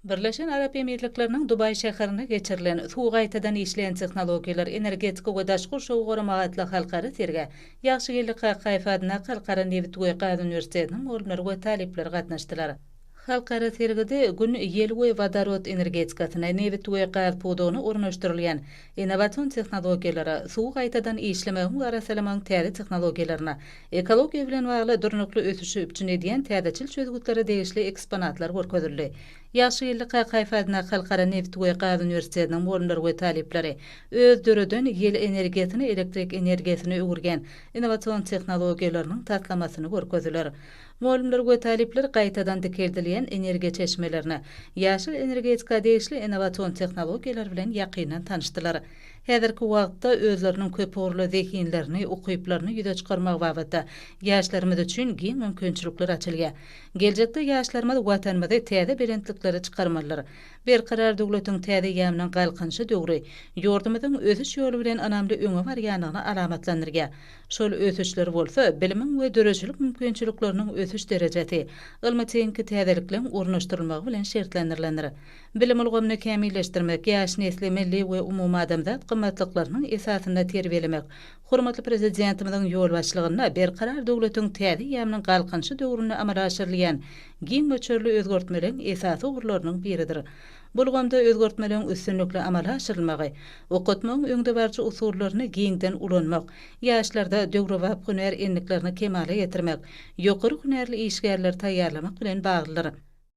Birleşen Arap Emirlikleriniň Dubaý şäherinde geçirilen Suwy gaýtadan işleýän tehnologiýalar, energetika we daşky gurşawy goramak atly halkara sergä Ýagşygeldi Kakaýew adyndaky Halkara nebit we gaz uniwersitetiniň mugallymlary we talyplary gatnaşdylar. Halkara sergide Gün, ýel we wodorod energetikasyna, nebit we gaz pudagyna ornaşdyrylýan innowasion tehnologiýalara, suwy gaýtadan işlemegiň we arassalamagyň täze tehnologiýalaryna, ekologiýa bilen bagly durnukly ösüşi üpjün edýän täzeçil çözgütlere degişli eksponatlar görkezildi. Ýagşygeldi Kakaýew adyndaky Halkara nebit we gaz uniwersitetiniň mugallymlary we talyplary öz döreden ýel energiýasyny elektrik energiýasyna öwürýän innowasion tehnologiýalarynyň taslamasyny görkezdiler. Mugallymlar we talyplar gaýtadan dikeldilýän energiýa çeşmelerine, ýaşyl energetika degişli innowasion tehnologiýalar bilen ýakyndan tanyşdylar. Häzirki wagtda özleriniň köpugurly zehinlerini, ukyplaryny ýüze çykarmak babatda ýaşlarymyz üçin giň mümkinçilikler açylýar. Geljekde ýaşlarymyz Watanymyzy täze belentliklere çykarmalydyr. Berkarar döwletiň täze eýýamynyň Galkynyşy döwri ýurdumyzyň ösüş ýoly bilen ynamly öňe barýandygyny alamatlandyrýar. Şol ösüşler bolsa bilimiň we döredijilik mümkinçilikleriniň ösüş derejesi, ylmy-tehniki täzelikleň ornaşdyrylmagy bilen şertlendirilendir. Bilim ulgamyny kämilleşdirmek, ýaş nesli milli we umumadamzat gymmatlyklarynyň esasynda terbiýelemek hormatly Prezidentimiziň ýolbaşçylygynda Berkarar döwletiň täze eýýamynyň Galkynyşy döwründe amala aşyrylýan giň möçberli özgertmeleň esasy ugurlarynyň biridir. Bu ulgamda özgertmeleň üstünlikli amala aşyrylmagy, okatmagyň öňdebaryjy usullaryny giňden ulanmak, ýaşlarda döwrebap hünär endiklerini kemala getirmek, ýokary hünärli işgärleri taýýarlamak bilen baglydyr.